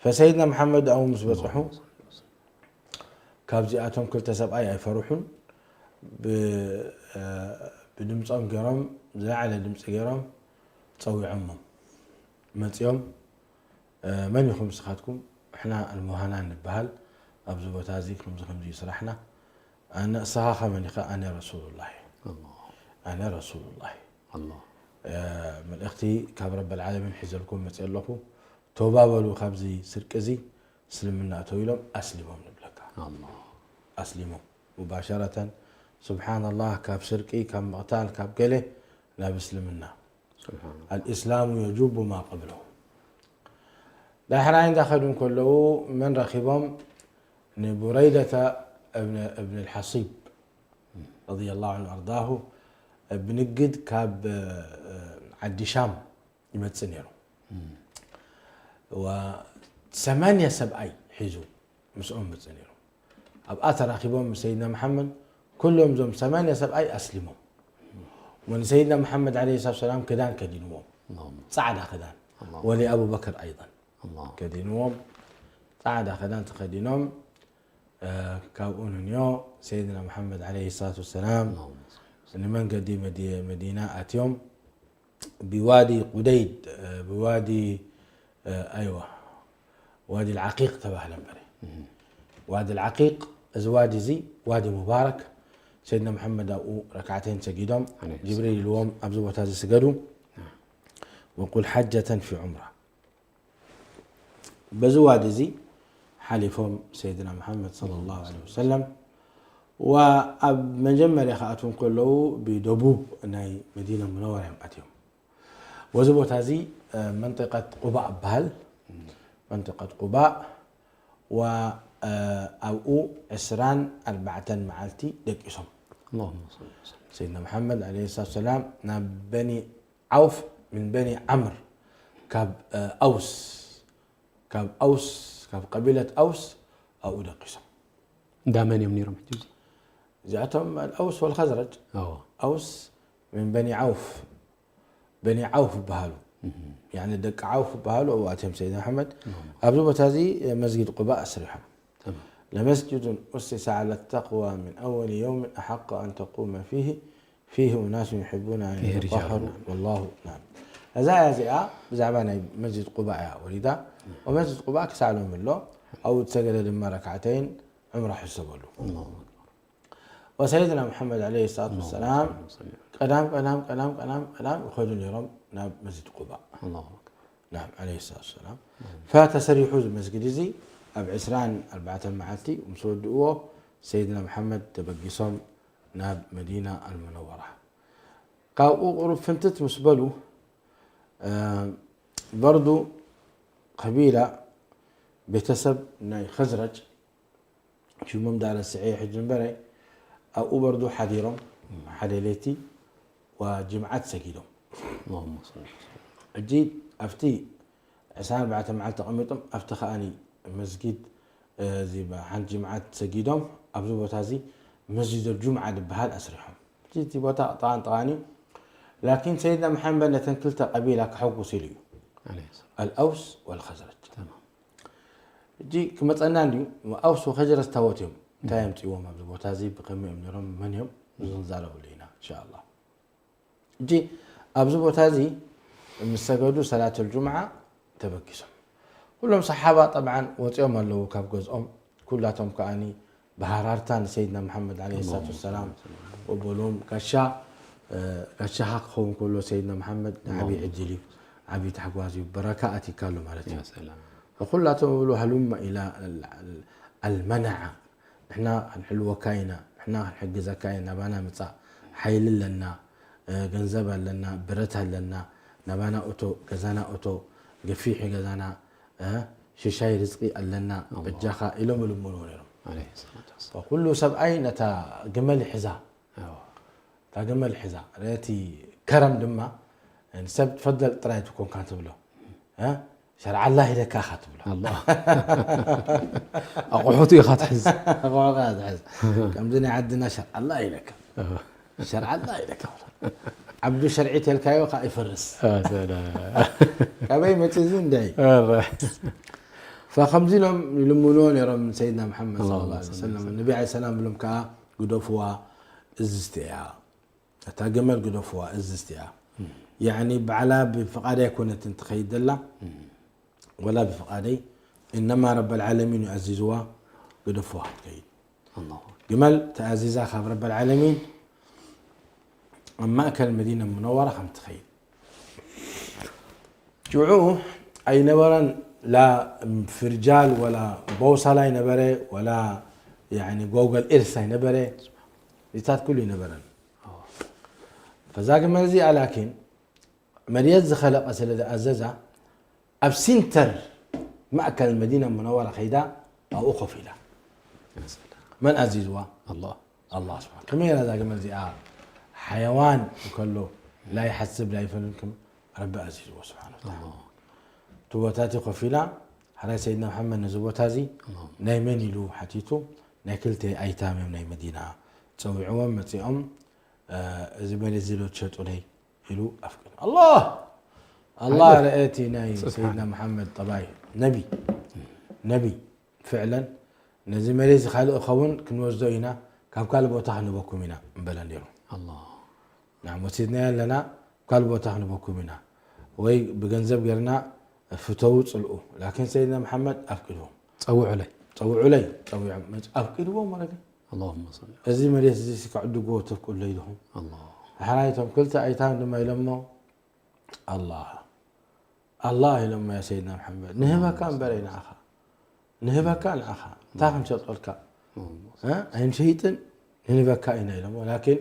ፈሰይድና መሓመድ ኣብኡ ምስ በፅሑ ካብዚኣቶም ክልተ ሰብኣይ ኣይፈርሑን ብ- ብድምፆም ገይሮም ዝለዓለ ድምፂ ገይሮም ጸዊዖሞም መጺኦም፣ "መን ኢኹም ንስኻትኩም?" "ንሕና ኣልሙሃና ንበሃል፣ ኣብዚ ቦታ እዚ ከምዚ ከምዚ እዩ ስራሕና። ኣነ ንስኻ ከመን ኢኻ?" "ኣነ ረሱሉላህ እየ፣ ኣነ ረሱሉላህ እየ። መልእኽቲ ካብ ረበል ዓለሚን ሒዘልኩም መጺአ ኣለኹ። ተውባ በሉ፣ ካብዚ ስርቂ እዚ እስልምና እተው" ኢሎም ኣስሊሞም ንብለካ። ኣስሊሞም ሙባሸረተን፣ ሱብሓነላህ፣ ካብ ስርቂ፣ ካብ ምቕታል፣ ካብ ገለ ናብ እስልምና። ኣልእስላሙ የጁቡ ማ ቀብለሁ። ዳሕራይ እንዳኸዱ እንከለዉ መን ረኺቦም? ንቡረይደተ እብን፣ እብን ልሓሲብ ረዲየላሁ ዐንሁ ኣርዳሁ፣ ብንግድ ካብ ዓዲ ሻም ይመጽእ ነይሩ። ወሰማንያ ሰብኣይ ሒዙ ምስኦም መጽእ ነይሩ። ኣብኣ ተራኺቦም ምስ ሰይድና መሓመድ፣ ኩሎም እዞም ሰማንያ ሰብኣይ ኣስሊሞም። ወንሰይድና መሓመድ ዓለይሂ ሰላቱ ሰላም ክዳን ከዲንዎም፣ ጻዕዳ ክዳን። ወሊ ኣቡበከር ኣይضን ከዲንዎም፣ ጻዕዳ ክዳን ተኸዲኖም። ካብኡ ንንዮ ሰይድና መሓመድ ዓለይሂ ሰላቱ ወሰላም ንመንገዲ መዲ-፣ መዲና ኣትዮም። ብዋዲ ቁደይድ፣ ብዋዲ፣ ኣይዋ፣ ዋዲ ልዓቂቅ ተባህለ እምበረ። ዋዲ ልዓቂቅ፣ እዚ ዋዲ እዚ ዋዲ ሙባረክ። ሰይድና መሐመድ ኣብኡ ረክዓተይን ሰጊዶም፣ ጅብሪል ኢልዎም፣ "ኣብዚ ቦታ እዚ ስገዱ፣ ወቁል ሓጀተን ፊ ዑምራ." በዚ ዋዲ እዚ ሓሊፎም ሰይድና መሐመድ ሰለላሁ ዐለይሂ ወሰለም፣ ወኣብ መጀመርያ ክኣትዉ እንከለዉ ብደቡብ ናይ መዲና ሙነወራ እዮም ኣትዮም። ወዚ ቦታ እዚ መንጢቀት ቁባእ ይበሃል። መንጢቀት ቁባእ፣ ወኣብኡ ዕስራን ኣርባዕተን መዓልቲ ደቂሶም። ሰይድና መሐመድ ዓለይሂ ሰላቱ ወሰላም ናብ በኒ ዓውፍ፣ ምን በኒ ዓምር፣ ካብ ኣውስ፣ ካብ ኣውስ፣ ካብ ቀቢለት ኣውስ ኣብኡ ደቂሶም። እንዳ መን እዮም ነይሮም ሕጂ እዚ? እዚኣቶም ኣውስ ወልኸዝረጅ። ኣውስ ምን በኒ ዓውፍ፣ በኒ ዓውፍ ይበሃሉ። ያኒ ደቂ ዓውፍ ይበሃሉ። ኣብኡ ኣትዮም ሰይድና መሐመድ። ኣብዚ ቦታ እዚ መስጊድ ቁባእ ኣስሪሖም። ለመስጅዱን ኡሲሰ ዐለ ተቅዋ ምን ኣወል የውምን ኣሐቁ ኣን ተቁመ ፊህ ፊህ ኡናሱን ዩሒቡነ ኣን የተጠሀሩ ወላሁ፣ ናም። እዛ ኣያ እዚኣ ብዛዕባ ናይ መስጅድ ቁባእ እያ ወሪዳ። ወመስጅድ ቁባእ ክሳዕ ሎሚ ኣሎ። ኣብኡ ዝሰገደ ድማ ረክዓተይን ዑምራ ሕሰበሉ። ወሰይድና መሐመድ ዓለይሂ ሰላቱ ወሰላም ቀዳም፣ ቀዳም፣ ቀዳም፣ ቀዳም፣ ቀዳም ይኸዱ ነይሮም ናብ መስጅድ ቁባእ። ናም፣ ዓለይሂ ሰላቱ ወሰላም። ፈተሰሪሑ እዚ መስጊድ እዚ ኣብ ዕስራን ኣርባዕተን መዓልቲ ምስ ወድእዎ፣ ሰይድና መሐመድ ተበጊሶም ናብ መዲና ኣልሙነወራ። ካብኡ ቁሩብ ፍንትት ምስ በሉ፣ እ፣ በርዱ ቀቢላ፣ ቤተሰብ ናይ ኸዝረጅ፣ ሽሞም ዳ ረስዐ ሕጂ እምበረ፣ ኣብኡ በርዱ ሓዲሮም፣ ሓደ ለይቲ ወጅምዓት ሰጊዶም። ኣላሁመ ሰሊ ወሰለም። ሕጂ ኣብቲ ዕስራን ኣርባዕተን መዓልቲ ተቐሚጦም፣ ኣብቲ ከኣኒ መስጊድ፣ እ፣ እዚ ሓንቲ ጅምዓት ሰጊዶም፣ ኣብዚ ቦታ እዚ መስጂድ ጁምዓ ዝበሃል ኣስሪሖም። እቲ ቦታ ጠቓን ጠቓን እዩ። ላኪን ሰይድና መሐመድ ነተን ክልተ ቀቢላ ከሐጉስ ኢሉ እዩ። ዓለይሂ ሰላም። ኣልኣውስ ወልኸዝረጅ። ተማም። ሕጂ ክመጸና እንድዩ፣ ኣውስ ወኸዝረጅ ታወት እዮም። እንታይ የምጽእዎም ኣብዚ ቦታ እዚ? ብኸመይ እዮም ነይሮም? መን እዮም? እዚ ክንዛረበሉ ኢና፣ እንሻኣላህ። ሕጂ ኣብዚ ቦታ እዚ ምስ ሰገዱ ሰላተል ጁምዓ ተበጊሶም። ኩሎም ሰሓባ ጠብዓን ወፂኦም ኣለዉ ካብ ገዝኦም። ኩላቶም ከኣኒ ብሃራርታ ንሰይድና መሓመድ ዓለይሂ ሰላቱ ወሰላም ወበሎም። ጋሻ፣ እ፣ ጋሻኻ ክኸውን ከሎ ሰይድና መሓመድ ዓብዪ ዕድል እዩ፣ ዓብዪ ታሕጓዝ እዩ፣ በረካ ኣቲካ ኣሎ ማለት እዩ። ያ ሰላም። ፈኩላቶም ይብሉ ሃሉመ ኢላ ኣል-፣ ኣል-፣ ኣልመናዓ፣ ንሕና ክንሕልወካ ኢና፣ ንሕና ክንሕግዘካ ኢና፣ ናባና ምጻእ፣ ሓይሊ ኣለና፣ እ፣ ገንዘብ ኣለና፣ ብረት ኣለና፣ ናባና እቶ፣ ገዛና እቶ፣ ገፊሕ ገዛና፣ እ፣ ሽሻይ ርዝቂ ኣለና፣ ኣላህ። በጃኻ ኢሎም ይልምንዎ ነይሮም። ዓለይሂ ሰላቱ ወሰላም። ኩሉ ሰብኣይ ነታ ግመል ይሕዛ። ኣዎ። እታ ግመል ይሕዛ። ነቲ ከረም ድማ፣ ንሰብ ትፈደል ጥራይ ትኮንካ ትብሎ። እ? ሸርዓ ኣላህ ኢለካ ኢኻ ትብሎ። ኣላህ። ኣቑሑቱ ኢኻ ትሕዝ። ኣቑሑቱ ኢኻ ትሕዝ። ከምዚ ናይ ዓድና ሸርዓ ኣላህ ኢለካ። ኣዎ። ሸርዓ ኣላህ ኢለካ። ዓብዱ ሸርዒ ተልካዮ ከዓ ይፈርስ። አ፣ ሰላም። ካበይ መፂ እዚ እንድዒ? ኣረ። ፈከምዚ ኢሎም ይልምንዎ ነይሮም ሰይድና መሓመድ ኣላሁ ሰለላሁ ዐለይሂ ሰለም። ሰለም። ነቢ ዓለይሂ ሰላም ብሎም ከዓ ግደፍዋ፣ እዝዝቲ እያ። እታ ገመል ግደፍዋ፣ እዝዝቲ እያ። እም። ያኒ ባዕላ ብፍቓዳ ኣይኮነትን ትኸይድ ዘላ፣ ወላ ብፍቓደይ፣ እነማ ረበል ዓለሚን እዩ ኣዚዝዋ፣ ግደፍዋ ክትከይድ። ኣላሁ ግመል ተኣዚዛ ካብ ረበል ዓለሚን ኣብ ማእከል መዲና ሙነወራ ከም ትኸይድ። ሽዑ ኣይነበረን ላ ፍርጃል ወላ ቦውሳላ ኣይነበረ ወላ ያኒ ጎገል ኤርስ ኣይነበረ፣ እዚታት ኩሉ ኣይነበረን። ፈዛ ግመል እዚኣ ላኪን መድየት ዝኸለቐ ስለ ዝኣዘዛ ኣብ ሲንተር ማእከል መዲና ሙነወራ ከይዳ ኣብኡ ኮፍ ኢላ። መን ኣዚዝዋ? ኣላህ ኣላህ ስብሓን። ከመይ ገይራ እዛ ገመል እዚኣ ሓያዋን እንከሎ ላይሓስብ ላይፈልን ከም ረቢ ኣዚዝዎ ስብሓን ወተዓላ። እቲ ቦታ እቲ ኮፍ ኢላ ሓራይ ሰይድና መሓመድ ነዚ ቦታ እዚ ናይ መን ኢሉ ሓቲቱ፣ ናይ ክልተ ኣይታም እዮም ናይ መዲና ጸዊዕዎም መጺኦም፣ እዚ መሬት እዚ ዶ ትሸጡለይ ኢሉ ኣፍቂዱ። ኣላህ ኣላህ ረአ እቲ ናይ ሰይድና መሓመድ ጠባይ ነቢ ነቢ ፍዕለን ነዚ መሬት እዚ ካልእ ኸውን ክንወስዶ ኢና፣ ካብ ካልእ ቦታ ክንበኩም ኢና እምበለ ነይሩ። ኣላህ ንዓም ወሲድናዮ ኣለና፣ ካልእ ቦታ ክንበኩም ኢና ወይ ብገንዘብ ጌርና ፍተዉ ጽልኡ። ላኪን ሰይድና መሓመድ ኣፍቂድዎም። ጸውዑለይ ጸውዑለይ ጸዊዖም መጽ ኣፍቂድዎም ማለት እዩ። ኣላሁመ ሰሊ እዚ መሬት እዚ ሲ ከዕድግዎ ተፍቅዱለይ ኢኹም። ኣላህ ሓራይቶም ክልተ ኣይታም ድማ ኢሎሞ ኣላህ ኣላህ ኢሎሞ ያ ሰይድና መሓመድ ንህበካ እምበረ ንዓኻ ንህበካ ንዓኻ እንታይ ክንሸጠልካ እ? ኣይንሸይጥን ንህበካ ኢና ኢሎሞ። ላኪን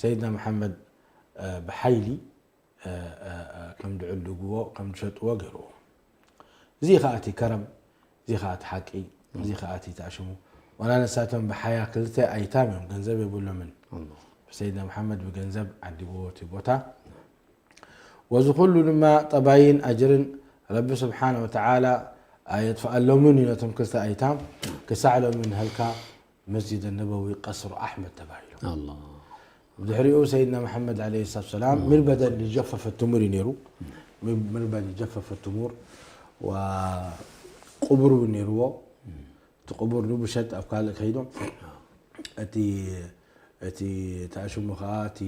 ሰይድና መሓመድ እ፣ ብሓይሊ እ፣ እ፣ እ፣ ከም ድዕድግዎ ከም ድሸጥዎ ገይርዎ። እዚ ኸዓ እቲ ከረም፣ እዚ ኸዓ እቲ ሓቂ፣ እዚ ኸዓ እቲ ተኣሽሙ። ዋላ ንሳቶም ብሓያ ክልተ ኣይታም እዮም፣ ገንዘብ የብሎምን። ኣላህ ሰይድና መሓመድ ብገንዘብ ዓዲግዎ እቲ ቦታ። ወዚ ኩሉ ድማ ጠባይን ኣጅርን ረቢ ስብሓነ ወተዓላ ኣየጥፍኣሎምን እዩ ነቶም ክልተ ኣይታም። ክሳዕ ሎሚ ንሀልካ መስጂድ ነበዊ ቀስሩ ኣሕመድ ተባሂሉ። ኣላህ ብድሕሪኡ ሰይድና መሓመድ ዓለይሂ ሰላቱ ሰላም ምርበደን ጀፈፈ ትሙር እዩ ነይሩ። ምርበድ ጀፈፈ ትሙር ቁቡር እውን ነይርዎ። እቲ ቁቡር ንብሸት ኣብ ካልእ ከይዶም እቲ እቲ ተኣሽሙ ከዓ እቲ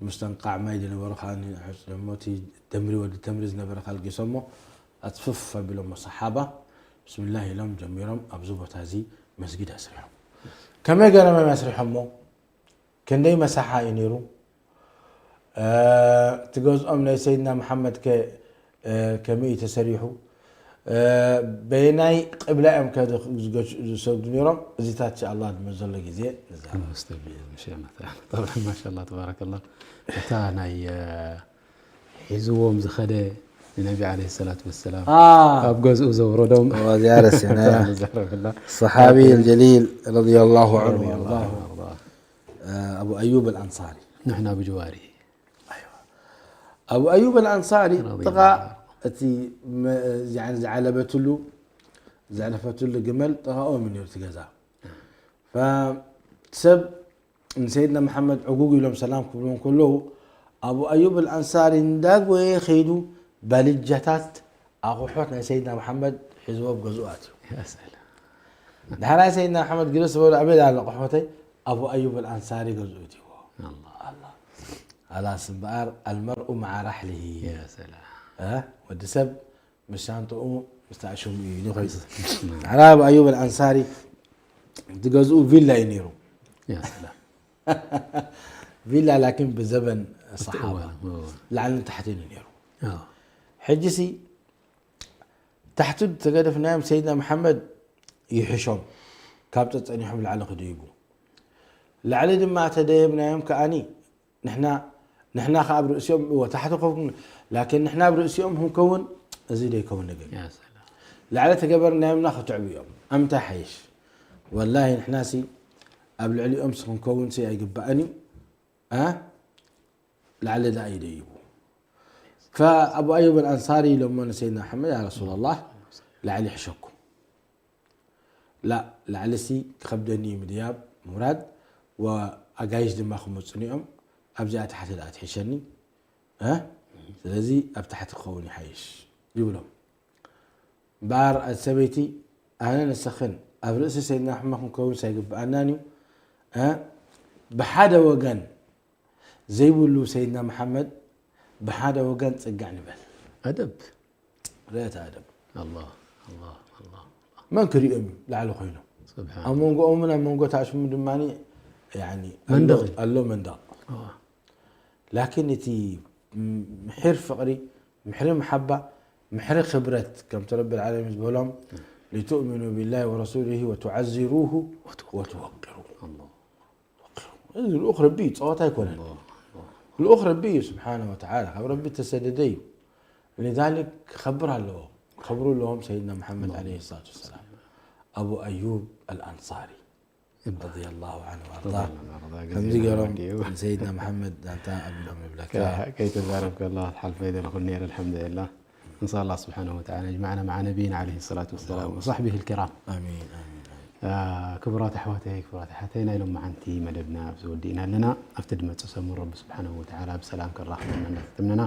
ምስተንቃዕ ማይ ዝነበሩ ከዓ ንዕፅሞ እቲ ተምሪ ወዲ ተምሪ ዝነበረ ካልጊሶሞ ኣፅፍፍ ኣቢሎሞ ሰሓባ ብስምላህ ኢሎም ጀሚሮም ኣብዚ ቦታ እዚ መስጊድ ኣስሪሖም። ከመይ ገይሮም እዮም ኣስሪሖሞ? ክንደይ መሳሓ እዩ ነይሩ? እቲ ገዝኦም ናይ ሰይድና መሓመድ ከ ከመይ እዩ ተሰሪሑ? በየናይ ቅብላ እዮም ከ ዝሰግዱ ነይሮም? እዚታት ኢንሻ ኣላህ ድመ ዘሎ ግዜ ንዛረብ። ጠብዓ ማሻላ ተባረከላ። እታ ናይ ሒዝዎም ዝኸደ ንነቢ ዓለይሂ ሰላቱ ወሰላም ኣብ ገዝኡ ዘውረዶም እዚኣ ረሲዕናያ። ንዛረበላ። ሰሓቢ ልጀሊል ረዲየላሁ ዐንሁ ወኣርዳሁ ኣቡ ኣዩብ ኣልኣንሳሪ። ንሕና ብጅዋሪ ኣቡ ኣዩብ ኣልኣንሳሪ ረዲየላሁ ጥቓ እቲ ዝዓለበትሉ ዘዕለፈትሉ ግመል ጥቓኦም እዩ ነይሩ እቲ ገዛ። ሰብ ንሰይድና መሓመድ ዕጉግ ኢሎም ሰላም ክብልዎም ከለዉ ኣቡ ኣዩብ ኣልኣንሳሪ እንዳጎየ ከይዱ ባልጃታት ኣቑሑት ናይ ሰይድና መሓመድ ሒዝዎ ኣብ ገዝኡ ኣትዩ። ያ ሰላም። ዳሕራይ ሰይድና መሓመድ ግልስ ዝበሉ ኣበይ ኣሎ ኣቑሑተይ? ኣቡ ኣዩብ ኣልኣንሳሪ ገዝኡ እትይዎ። ኣላህ ኣላስ እምበኣር ኣልመርኡ መዓ ራሕሊሂ ያ ሰላም። እ? ወዲ ሰብ ምስ ሻንጥኡ ምስ ተኣሽሙ እዩ ንኸይዱ። ዳሕራይ ኣቡ ኣዩብ ኣልኣንሳሪ ዝገዝኡ ቪላ እዩ ነይሩ። ያ ሰላም። ቪላ ላኪን ብዘበን ሰሓባ እዋን፣ እዋን። ላዕልን ታሕትን እዩ ነይሩ። ኣዎ። ሕጂ ሲ ታሕቱ ተገደፍናዮም ሰይድና መሓመድ ይሕሾም ካብ ጸጸኒሖም ላዕሊ ክድይቡ ላዕሊ ድማ ተደየብናዮም ከኣኒ ንሕና ንሕና ከኣ ኣብ ርእሲኦም እወ ታሕቲ ኮፍ ላኪን ንሕና ኣብ ርእሲኦም ክንከውን እዚ ደይከውን ነገር እዩ። ያ ሰላም። ላዕሊ ተገበርናዮምና ክትዕቡ እዮም ኣምታይ ሓይሽ ወላሂ ንሕና ሲ ኣብ ልዕሊኦም ሲ ክንከውን ሲ ኣይግባእን እዩ እ ላዕሊ ደኣ ይደይቡ ፈኣቡ ኣዩብ ኣልኣንሳሪ ኢሎሞ ንሰይድና መሓመድ ያ ረሱላላህ ላዕሊ ይሕሸኩም ላ ላዕሊ ሲ ክኸብደኒ እዩ ምድያብ ምውራድ ወኣጋይሽ ድማ ክመፁኒ እዮም ኣብዚኣ ታሕቲ ደኣ ትሕሸኒ እ ስለዚ ኣብ ታሕቲ ክኸውን ይሓይሽ ይብሎም እምበኣር ኣቲ ሰበይቲ ኣነ ንስኽን ኣብ ርእሲ ሰይድና መሓመድ ክንከውን ሳይግብኣናን እዩ እ ብሓደ ወገን ዘይብሉ ሰይድና መሓመድ ብሓደ ወገን ጽግዕ ንበል። ኣደብ ርእየት ኣደብ ኣላህ ኣላህ ኣላህ መን ክሪኦም እዩ ላዕሊ ኮይኖም ስብሓን ኣብ መንጎኦምን ኣብ መንጎ ታሽሙ ድማ ያኒ መንደቕ ኣሎ- ኣሎ መንደቕ ላኪን እቲ ምሕር ፍቕሪ ምሕሪ መሓባ ምሕሪ ክብረት ከምቲ ረቢ ዓለሚን ዝበሎም ሊትእሚኑ ቢላሂ ወረሱሊሂ ወቱዓዚሩሁ ወትወቅሩ እዚ ልኡኽ ረቢ እዩ ፀወታ ኣይኮነን ልኡኽ ረቢ እዩ ስብሓነ ወተዓላ ካብ ረቢ ተሰደደ እዩ لذلك ክኸብር ኣለዎ ክኸብሩ ኣለዎም ሰይድና መሓመድ ዓለይሂ ሰላቱ ወሰላም ኣቡ ኣዩብ ኣልኣንሳሪ ረዲየላሁ ዓንሁ ወኣርዳ ከምዚ ገይሮም ንሰይድና መሓመድ ዛንታ ኣቢሎም ንብለካ ከይተዛረብ ከለኻ ትሓልፈ ኣይደለኹን ነይረ ኣልሓምዱሊላህ እንሳ ኣላህ ስብሓነሁ ወተዓላ የጅመዐና መዓ ነቢይና ዓለይሂ ሰላቱ ወሰላም ወሳሕቢሂ ልኪራም ኣሚን ኣሚን ኣሚን ክቡራት ኣሕዋተይ ክቡራት ኣሓተይ ናይ ሎማዓንቲ መደብና ኣብዚ ወዲእና ኣለና ኣብቲ ድመፅእ ሰሙን ረቢ ስብሓነሁ ወተዓላ ብሰላም ከራኽበና እንዳተተምነና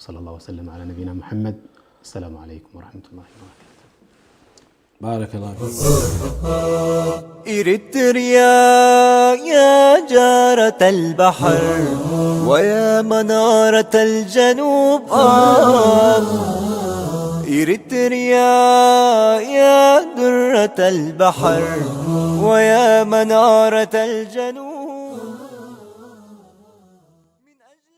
وصلى الله وسلم على نبينا محمد السلام عليكم ورحمة الله وبركاته بارك الله فيك إريتريا يا جارة البحر ويا منارة الجنوب آه إريتريا يا درة البحر ويا منارة الجنوب من أجل